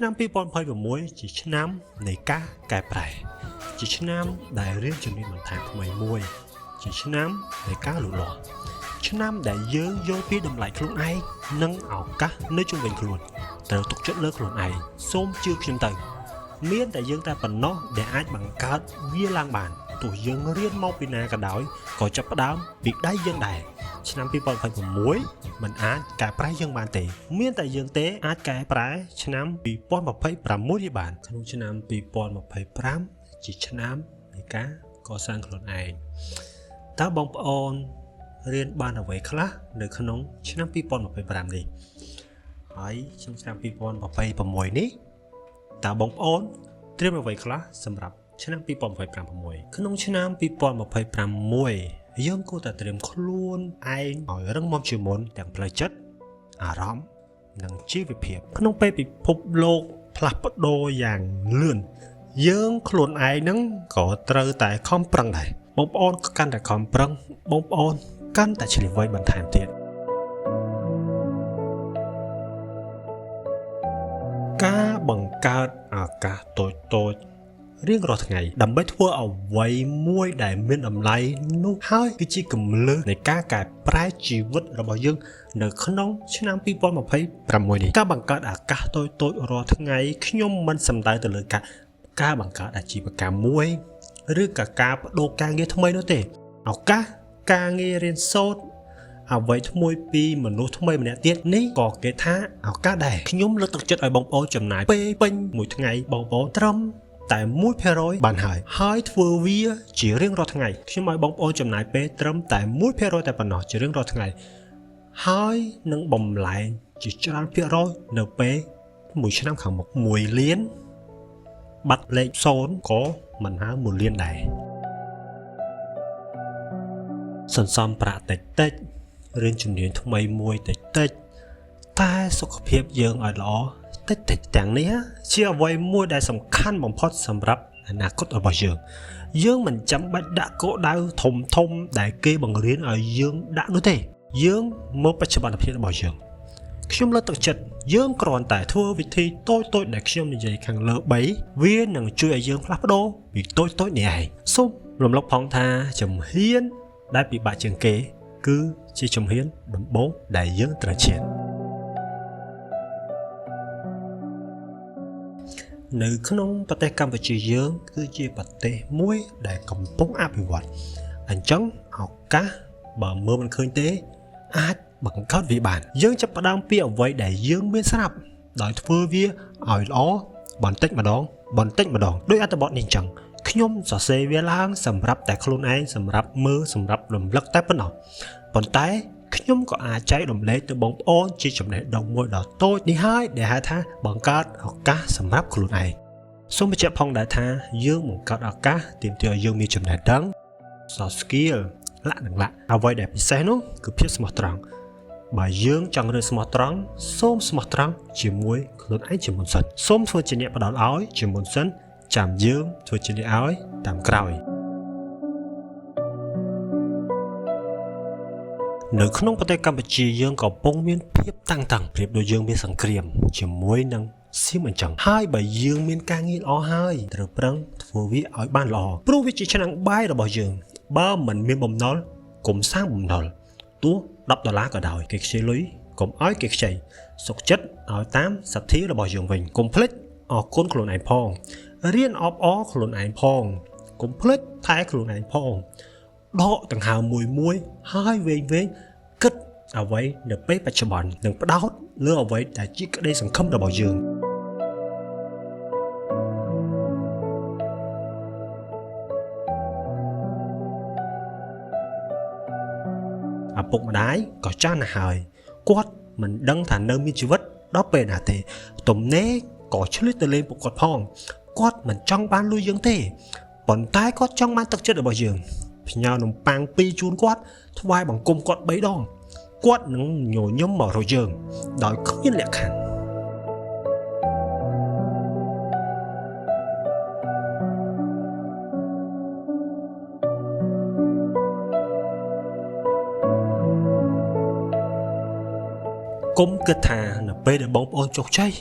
ឆ្នាំ2026ជាឆ្នាំនៃការកែប្រែជាឆ្នាំដែលរៀនជំនាញបន្ថែមថ្មីមួយជាឆ្នាំនៃការលូតលាស់ឆ្នាំដែលយើងយល់ពីតម្លៃខ្លួនឯងនិងឱកាសនៅជុំវិញខ្លួនត្រូវទុកចិត្តលើខ្លួនឯងសូមជឿខ្ញុំទៅមានតែយើងតែប៉ុណ្ណោះដែលអាចបង្កើតវាឡើងបានទោះយើងរៀនមកពីណាក៏ដោយក៏ចាប់ផ្ដើមពីដៃយើងដែរឆ្នាំ2026មិនអាចកែប្រែយើងបានទេមានតែយើងទេអាចកែប្រែឆ្នាំ2026នេះបានក្នុងឆ្នាំ2025ជាឆ្នាំនៃការកសាងខ្លួនឯងតើបងប្អូនរៀនបានអ្វីខ្លះនៅក្នុងឆ្នាំ2025នេះហើយក្នុងឆ្នាំ2026នេះតើបងប្អូនត្រៀមអ្វីខ្លះសម្រាប់ឆ្នាំ2026ក្នុងឆ្នាំ2026យើងគួរតែត្រៀមខ្លួនឯងឲ្យរឹងមាំជាងមុនទាំងផ្លូវចិត្តអារម្មណ៍និងជីវភាពក្នុងពេលពិភពលោកផ្លាស់ប្ដូរយ៉ាងលឿនយើងខ្លួនឯងហ្នឹងក៏ត្រូវតែខំប្រឹងដែរបងប្អូនកាន់តែខំប្រឹងបងប្អូនកាន់តែឆ្លៀសវៃបន្ថែមទៀតការបង្កើតឱកាសតូចៗរៀងរាល់ថ្ងៃដើម្បីធ្វើអ្វីមួយដែលមានតម្លៃនោះហើយគឺជាគន្លឹះនៃការកែប្រែជីវិតរបស់យើងនៅក្នុងឆ្នាំ2026នេះការបង្កើតឱកាសតូចៗរាល់ថ្ងៃខ្ញុំមិនសំដៅទៅលើការបង្កើតអាជីវកម្មមួយឬក៏ការបដូរការងារថ្មីនោះទេឱកាសការងាររៀនសូត្រអ្វីថ្មីពីមនុស្សថ្មីម្នាក់ទៀតនេះក៏គេថាឱកាសដែរខ្ញុំលើកទឹកចិត្តឲ្យបងប្អូនចំណាយពេលពេញមួយថ្ងៃបងប្អូនត្រឹមតែ1%បានហើយហើយធ្វើវាជារៀងរាល់ថ្ងៃខ្ញុំឲ្យបងប្អូនចំណាយពេលត្រឹមតែ1%តែប៉ុណ្ណោះជារៀងរាល់ថ្ងៃហើយនឹងបំលែងជាច្រើនភាគរយនៅពេលមួយឆ្នាំខាងមុខ1លានបាត់លេខ0ក៏មិនហើ1លានដែរសន្សំប្រាក់តិចតិចរៀនជំនាញថ្មីមួយតិចតិចតែសុខភាពយើងឲ្យល្អតិចតិចទាំងនេះជាអ្វីមួយដែលសំខាន់បំផុតសម្រាប់អនាគតរបស់យើងយើងមិនចាំបាច់ដាក់គោលដៅធំធំដែលគេបង្រៀនឲ្យយើងដាក់នោះទេយើងមកបច្ចុប្បន្នភាពរបស់យើងខ្ញុំលើកទឹកចិត្តយើងគ្រាន់តែធ្វើវិធីតូចៗដែលខ្ញុំនិយាយខាងលើ3វានឹងជួយឲ្យយើងផ្លាស់ប្ដូរពីតូចៗនេះឯងសូមរំលឹកផងថាជំហានដែលពិបាកជាងគេគឺជាជំហានដំបូងដែលយើងត្រូវឈាននៅក្នុងប្រទេសកម្ពុជាយើងគឺជាប្រទេសមួយដែលកំពុងអភិវឌ្ឍអញ្ចឹងឱកាសបើមើលមិនឃើញទេអាចបង្កើតវាបានយើងចាប់ផ្ដើមពីអ្វីដែលយើងមានស្រាប់ដោយធ្វើវាឲ្យល្អបន្តិចម្ដងបន្តិចម្ដងដោយអត្ថបទនេះអញ្ចឹងខ្ញុំសរសេរវាឡើងសម្រាប់តែខ្លួនឯងសម្រាប់មើលសម្រាប់រំលឹកតែប៉ុណ្ណោះប៉ុន្តែខ្ញុំក៏អាចចែករំលែកទៅបងប្អូនជាចំណេះដឹងមួយដ៏តូចនេះហើយដែលហៅថាបង្កើតឱកាសសម្រាប់ខ្លួនឯងសូមបញ្ជាក់ផងដែរថាយើងបង្កើតឱកាសទាមទារឲ្យយើងមានចំណេះដឹង soft skill លក្ខណៈអ្វីដែលពិសេសនោះគឺភាពស្មោះត្រង់បើយើងចង់រើស្មោះត្រង់សូមស្មោះត្រង់ជាមួយខ្លួនឯងជាមុនសិនសូមធ្វើជាអ្នកផ្ដល់ឲ្យជាមុនសិនចាំយើងធ្វើជាអ្នកឲ្យតាមក្រោយនៅក្នុងប្រទេសកម្ពុជាយើងកំពុងមានភាពតាំងតឹងប្រៀបដូចយើងមានសង្គ្រាមជាមួយនឹងសៀមអញ្ចឹងហើយបើយើងមានការងារល្អហើយត្រូវប្រឹងធ្វើវាឲ្យបានល្អព្រោះវាជាឆ្នាំងបាយរបស់យើងបើមិនមានបំណុលកុំសាងបំណុលទោះ10ដុល្លារក៏ដោយគេខ្ចីលុយកុំឲ្យគេខ្ចីសុខចិត្តឲ្យតាមសទ្ធារបស់យើងវិញកុំភ្លេចអរគុណខ្លួនឯងផងរៀនអបអរខ្លួនឯងផងកុំភ្លេចថែខ្លួនឯងផងដកដង្ហើមមួយមួយហើយវែងវែងគិតអ្វីនៅពេលបច្ចុប្បន្ននិងផ្ដោតលើអ្វីដែលជាក្តីសង្ឃឹមរបស់យើងឪពុកម្ដាយក៏ចាស់ណាស់ហើយគាត់មិនដឹងថានៅមានជីវិតដល់ពេលណាទេទំនេរក៏ឆ្លៀតទៅលេងពួកគាត់ផងគាត់មិនចង់បានលុយយើងទេប៉ុន្តែគាត់ចង់បានទឹកចិត្តរបស់យើងផ្ញើនំប៉័ង2ជូនគាត់ថ្វាយបង្គំគាត់3ដងគាត់នឹងញញឹមមករកយើងដោយគ្មានលក្ខខណ្ឌកុំគិតថានៅពេលដែលបងប្អូនជោគជ័យ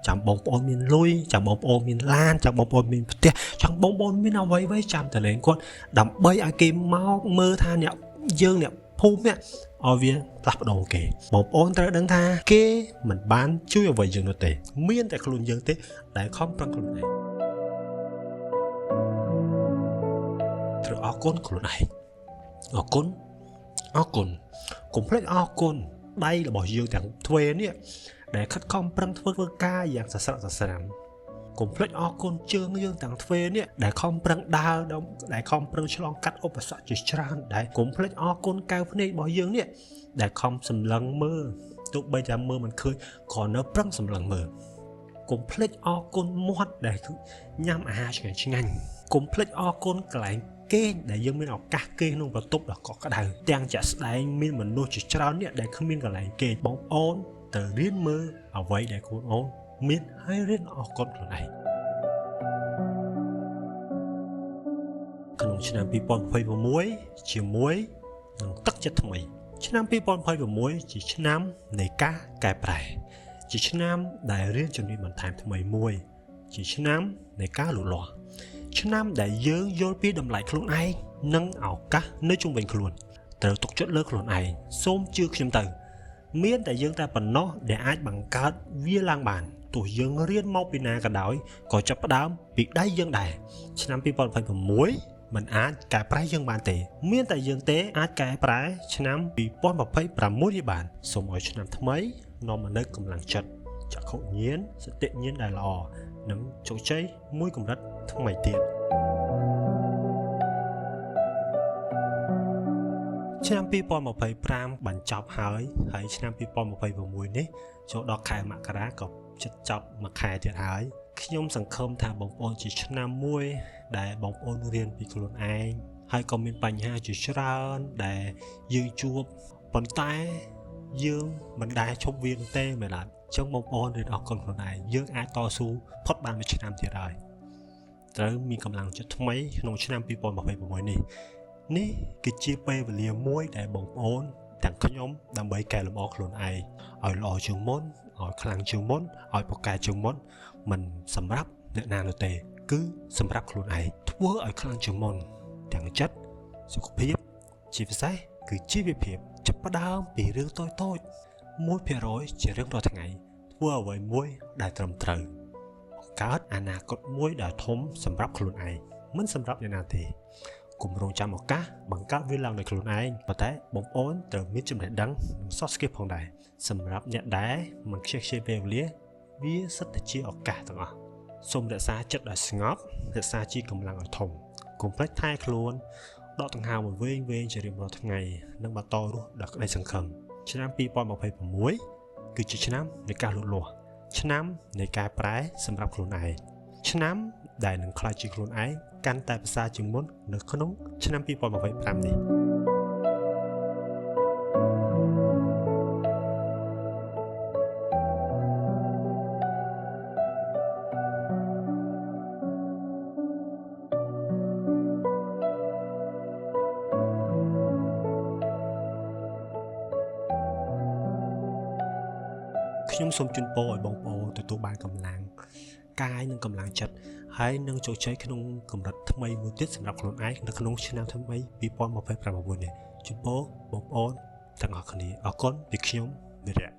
ចាំបងប្អូនមានលុយចាំបងប្អូនមានឡានចាំបងប្អូនមានផ្ទះចាំបងប្អូនមានអ្វីៗចាំតលេងគាត់ដើម្បីឲ្យគេមកមើលថាអ្នកយើងអ្នកភូមិនេះឲ្យវាផ្លាស់ប្ដូរគេបងប្អូនត្រូវដឹងថាគេមិនបានជួយអ្វីយើងនោះទេមានតែខ្លួនយើងទេដែលខំប្រឹងខ្លួនឯងត្រូវអរគុណខ្លួនឯងអរគុណអរគុណកុំភ្លេចអរគុណដៃរបស់យើងទាំងទ្វេនេះដែលខិតខំប្រឹងធ្វើការយ៉ាងសស្រាក់សស្រាំកុំភ្លេចអរគុណជើងយើងទាំងទ្វេនេះដែលខំប្រឹងដើរដែលខំប្រឹងឆ្លងកាត់ឧបសគ្គជាច្រើនដែលកុំភ្លេចអរគុណកែវភ្នែករបស់យើងនេះដែលខំសម្លឹងមើលទោះបីតែមើលមិនឃើញក៏នៅប្រឹងសម្លឹងមើលកុំភ្លេចអរគុណមាត់ដែលញ៉ាំអាហារឆ្ងាញ់ឆ្ងាញ់កុំភ្លេចអរគុណកន្លែងគេងដែលយើងមានឱកាសគេងក្នុងបន្ទប់ដ៏កក់ក្ដៅទាំងជាក់ស្ដែងមានមនុស្សជាច្រើនអ្នកដែលគ្មានកន្លែងគេងបងប្អូនត្រូវរៀនមើលអ្វីដែលខ្លួនអូនមានហើយរៀនអរគុណខ្លួនឯងក្នុងឆ្នាំ2026ជាមួយនឹងទឹកចិត្តថ្មីឆ្នាំ2026ជាឆ្នាំនៃការកែប្រែជាឆ្នាំដែលរៀនជំនាញបន្ថែមថ្មីមួយជាឆ្នាំនៃការលូតលាស់ឆ្នាំដែលយើងយល់ពីតម្លៃខ្លួនឯងនិងឱកាសនៅជុំវិញខ្លួនត្រូវទុកចិត្តលើខ្លួនឯងសូមជឿខ្ញុំទៅមានតែយើងតែប៉ុណ្ណោះដែលអាចបង្កើតវាឡើងបានទោះយើងរៀនមកពីណាក៏ដោយក៏ចាប់ផ្ដើមពីដៃយើងដែរឆ្នាំ2026មិនអាចកែប្រែយើងបានទេមានតែយើងទេអាចកែប្រែឆ្នាំ2026នេះបានសូមឲ្យឆ្នាំថ្មីនាំមកនូវកម្លាំងចិត្តចក្ខុញ្ញាណសតិញ្ញាណដែលល្អនិងជោគជ័យមួយកម្រិតថ្មីទៀតឆ្នាំ2025បញ្ចប់ហើយហើយឆ្នាំ2026នេះចូលដល់ខែមករាក៏ជិតចប់មួយខែទៀតហើយខ្ញុំសង្ឃឹមថាបងប្អូនជាឆ្នាំមួយដែលបងប្អូនរៀនពីខ្លួនឯងហើយក៏មានបញ្ហាជាច្រើនដែលយើងជួបប៉ុន្តែយើងមិនដែលឈប់វានោះទេមែនអត់អញ្ចឹងបងប្អូនរៀនអរគុណខ្លួនឯងយើងអាចតស៊ូផុតបានមួយឆ្នាំទៀតហើយត្រូវមានកម្លាំងចិត្តថ្មីក្នុងឆ្នាំ2026នេះនេះគឺជាពេលវេលាមួយដែលបងប្អូនទាំងខ្ញុំដើម្បីកែលម្អខ្លួនឯងឲ្យល្អជាងមុនឲ្យខ្លាំងជាងមុនឲ្យពូកែជាងមុនមិនសម្រាប់អ្នកណានោះទេគឺសម្រាប់ខ្លួនឯងធ្វើឲ្យខ្លាំងជាងមុនទាំងចិត្តសុខភាពជាពិសេសគឺជីវភាពចាប់ផ្ដើមពីរឿងតូចៗ 1% ជារៀងរាល់ថ្ងៃធ្វើអ្វីមួយដែលត្រឹមត្រូវបង្កើតអនាគតមួយដែលធំសម្រាប់ខ្លួនឯងមិនសម្រាប់អ្នកណាទេកុំរងចាំឱកាសបង្កើតវាឡើងដោយខ្លួនឯងប៉ុន្តែបងប្អូនត្រូវមានចំណេះដឹងនិង soft skill ផងដែរសម្រាប់អ្នកដែលមិនខ្ជិះខ្ជាយពេលវេលាវាសិតតែជាឱកាសទាំងអស់សូមរក្សាចិត្តឲ្យស្ងប់រក្សាជាកម្លាំងឲ្យធំកុំភ្លេចថែខ្លួនដកដង្ហើមឲ្យវែងៗជារៀងរាល់ថ្ងៃនិងបន្តរស់ដោយក្តីសង្ឃឹមឆ្នាំ2026គឺជាឆ្នាំនៃការលូតលាស់ឆ្នាំនៃការប្រែសម្រាប់ខ្លួនឯងឆ្នាំដែលនឹងក្លាយជាខ្លួនឯងកាន់តែប្រសើរជាងមុននៅក្នុងឆ្នាំ2025នេះខ្ញុំសូមជូនពរឲ្យបងប្អូនទទួលបានកម្លាំងកាយនិងកម្លាំងចិត្តហើយនឹងជោគជ័យក្នុងកម្រិតថ្មីមួយទៀតសម្រាប់ខ្លួនឯងនៅក្នុងឆ្នាំថ្មី2026នេះជូនពរបងប្អូនទាំងអស់គ្នាអរគុណពីខ្ញុំវីរៈ